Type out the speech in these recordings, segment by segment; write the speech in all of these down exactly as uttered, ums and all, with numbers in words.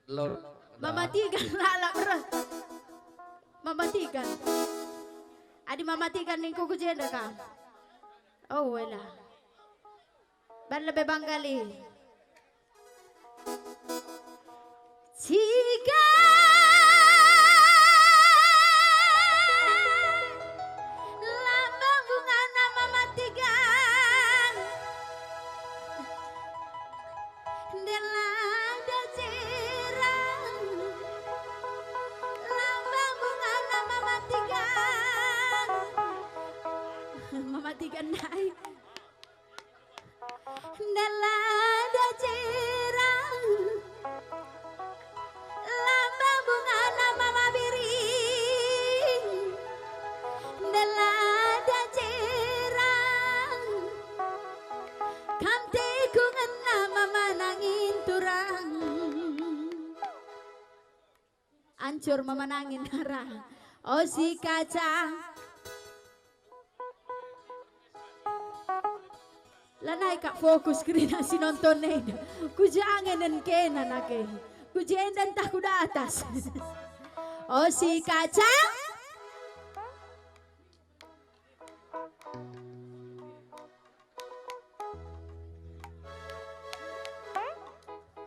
Lor. Mama Tigan lalap reh. Mama Tigan. Adi Mama Tigan ningku ku jenda kam. Oh, wela. Ban lebe banggali. Tiga lambang bungana Mama Tigan. Ndela dajera lambang bungana Mama Tigan. Mama Tigan nai. Ndela dajera lambang bungana Mama Biring. Ndela dajera. Kam teku ngena Mama nangin turang. Ancur Mama nangin arah. O si kacang. Lanai kap fokus kerina si nonton enda. Ku jangen kena nake. Ku jenda ntah ku datas. O si kacang.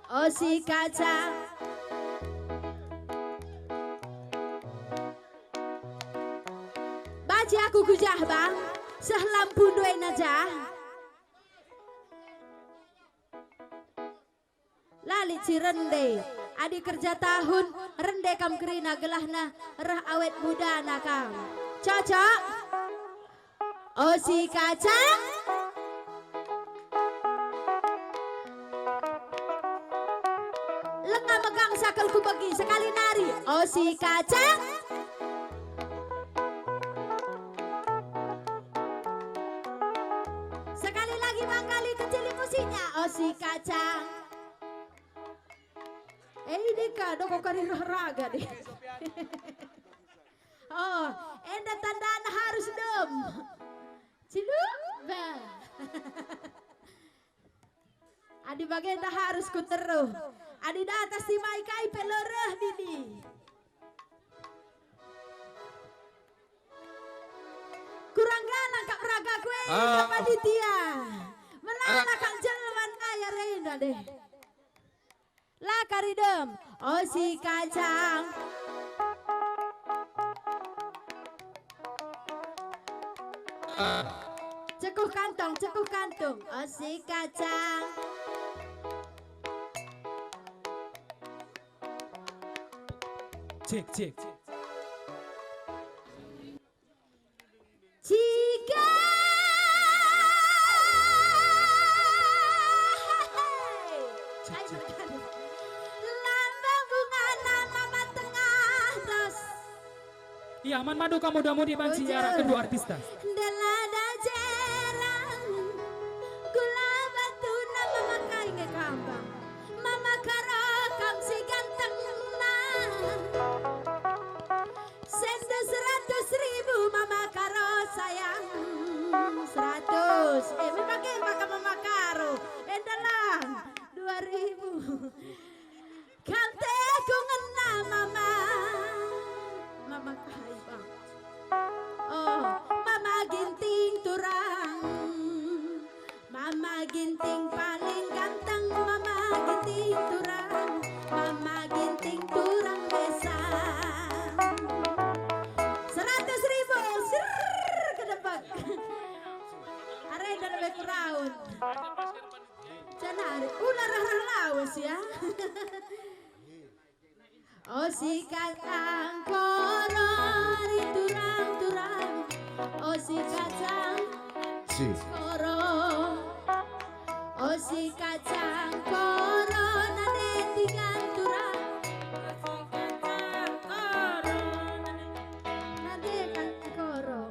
O si kacang. Banci aku ku jah, Bang. Seh lampu ndue na jah. La lit si rende. Adi kerja tahun, rende kam kerina gelahna reh awet mudana kam. Cocok? O si kacang. Lenga megang sakel ku begi sekali nari. O si kacang. Sekali lagi manggali kecili musiknya. O si kacang. Eh, ini ka, doko kari raga deh. Oh, enda tandana harus dem. Ciluk, bah. Adi bagenda harus ku teruh. Adi datas si mai kai pe lo reh dini. Kurang galang kap raga kue, ah, panitia. Melana kap jelma naya renda deh. La kari dem, o si kacang. Cekuh kantong, cekuh kantung, o si kacang. Cek, cek. Ciga. Lambang bungana Mama Tengah dos. Ia man madu kamu damu di banci. Bujur. Arah kedua artista. Ndela dajerang. Gula batuna Mama kai nge kambang. Mama Karo kam si gantengna. Senda seratus ribu Mama Karo sayang. Seratus. Eh, me bage maka Mama Karo. Endalah. Dua ribu. Kam teku ngena Mama. Mama kai, Bang? Oh, Mama Ginting turang. Mama Ginting paling ganteng, Mama Ginting turang, Mama Ginting turang besan. Seratus ribu, srrr, kedebak. Arenda lebe kuraun. Janari, ular rah-rah lawes ya. O si kacang koro, ari turang-turang. O si kacang, si, koro. O si kacang koro, nande tiga turang. Nande kacang koro.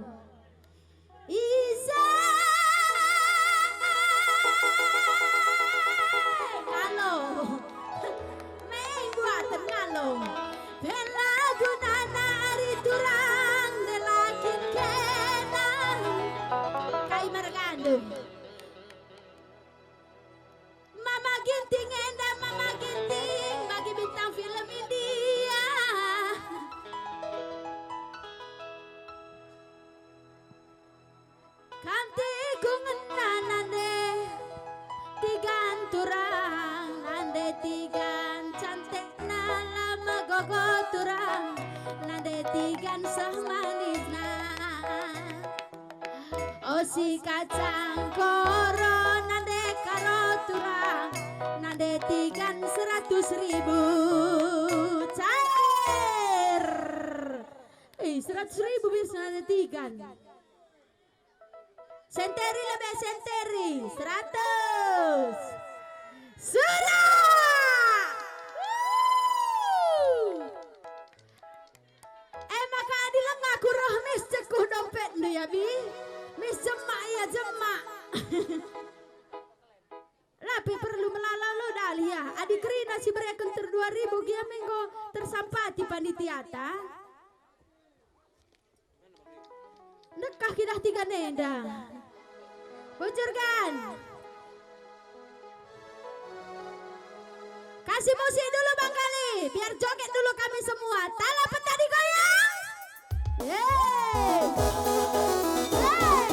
Isa. Ngalo. Mei buaten ngalo. Pela gunana ari turang delakin kena. Kai margandum. Mama Seh manisna. O si kacang koro, nande karo turang, nande tigan seratus ribu. Cair. Eh, seratus ribu biasa nande tigan. Senteri lebe senteri, seratus. Sudah. Wuh. E maka adi langa ku reh mis cekuh dompetndu ya, Bi. Mis jemak ia jemak. La pe perlu melala lo Dahlia. Adi kerina si bereken ter dua ribu gia me enggo tersampati panitiata. Ndekah kidah tiga nenda. Bujur kan? Kasih musik dulu, Bang Gali, biar joget dulu kami semua. Tala petani goyang. Yeay. Yeay.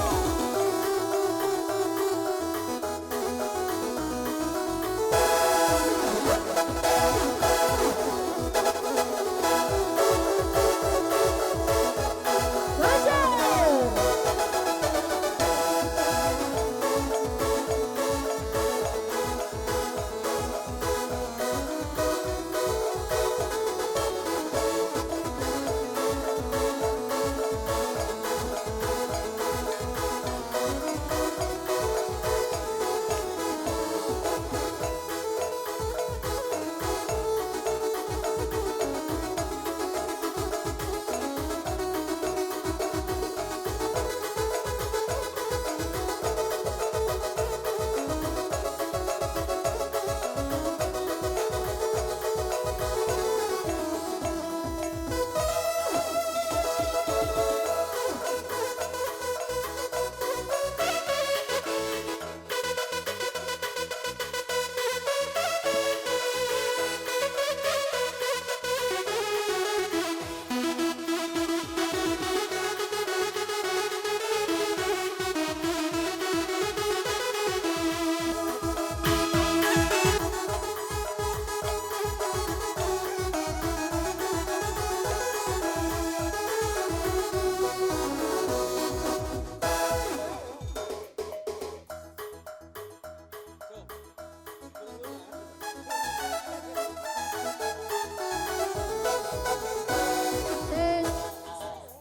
Tes,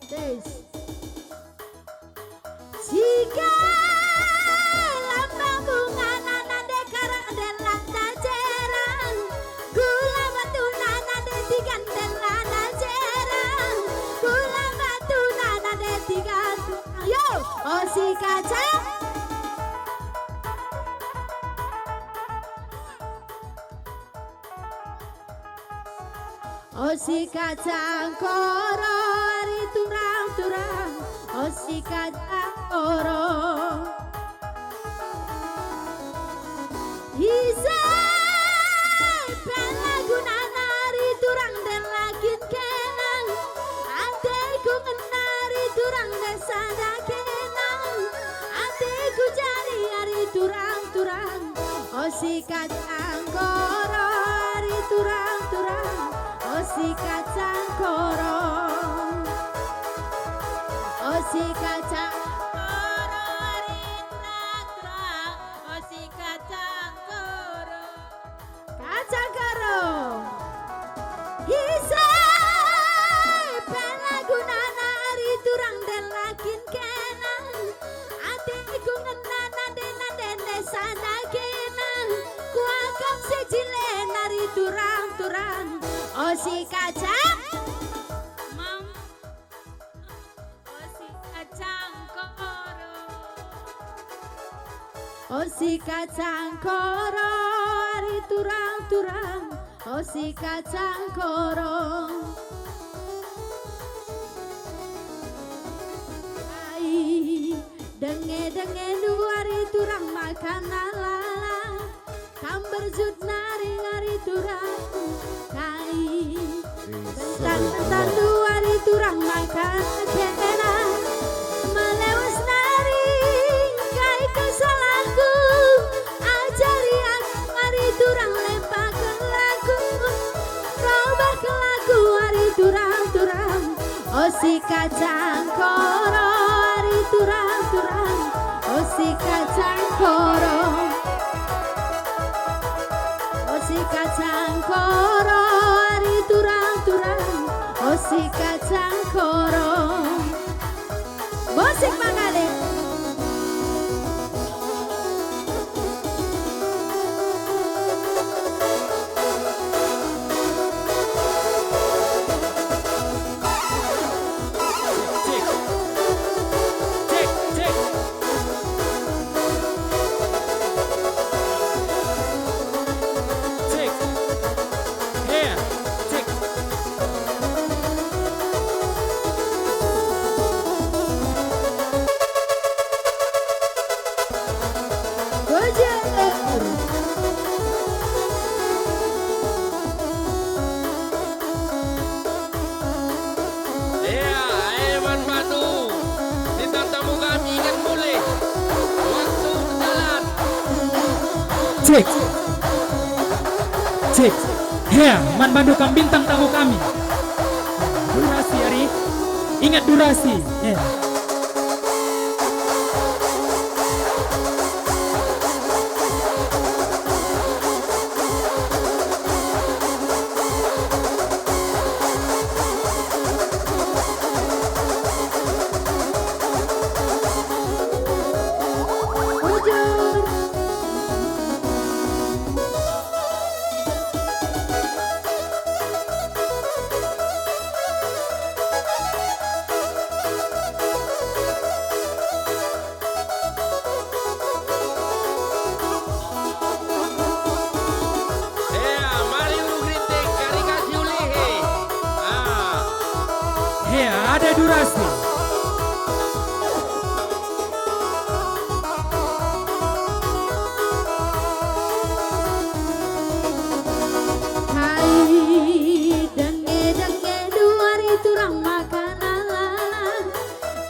tes. Jika lambang bungana nande karang ndela tajeran, gula batuna nande tigan ndela tajeran, gula batuna nande tigan. Yo, o si kacang. O si kacang koro ari turang-turang, o si kacang koro. Ise pe lagunana ari turang ndela kin kenang, ateku ngena ari turang ndela sada kenang, ateku jari ari turang-turang. O si kacang koro ari turang-turang, o si kacang koro. O si kacang koro ari turang-turang, o si kacang koro. Kacang koro. Ise pe lagunana ari turang ndela kin kenang. Ateku ngena nande-nande ndela sada kenang. Kuakap sijile nari turang-turang. O si kacang. Mam. O si kacang koro. O si kacang koro ari turang-turang. O si kacang koro. Ai, denge-dengendu ari turang makan alala. Kam berjut nari ari turang kai. Bentan-bentan du ari turang makan kena. Melewes nari kai kesalahku. Ajari aku ari turang lempaken laku. Robah kelaku ari turang-turang. O Si kacang koro ari turang-turang, o si kacang koro. O si kacang koro ari turang-turang, o si kacang koro. Musik manggalih. Bujur. Ea, e man bandu, bintang tamu kami inget mulih. Waktu berjalan. Cek. Cek. Hea, man bandu kam bintang tamu kami. Durasi, ari. Ingat durasi. Hea. Bujur. Ea, mari ulu gerinting, kari ka si ulihi. Ah. Ea, ada durasi. Kai denge-denge duari turang makanan.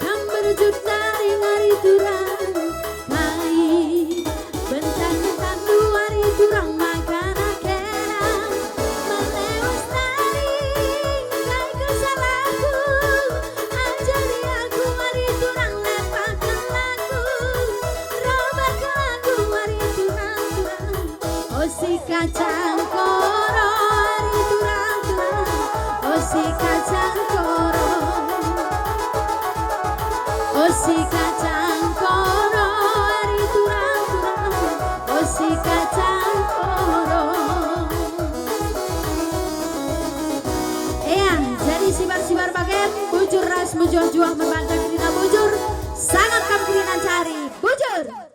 Kam berjut daring ari turang, kai bentan-bentan duari turang maka kerang. Melewas daring kai kesalahku, ajari aku ari turang, lepaken aku, robahken aku ari turang-turang. O si kacang koro ari turang-turang, o si kacang koro. O si kacang koro ari turang-turang, o si kacang koro. Ea, jadi sibar-sibar bage, bujur ras mejuah-juah man banta kerina bujur, sangap kam kerina ncari bujur.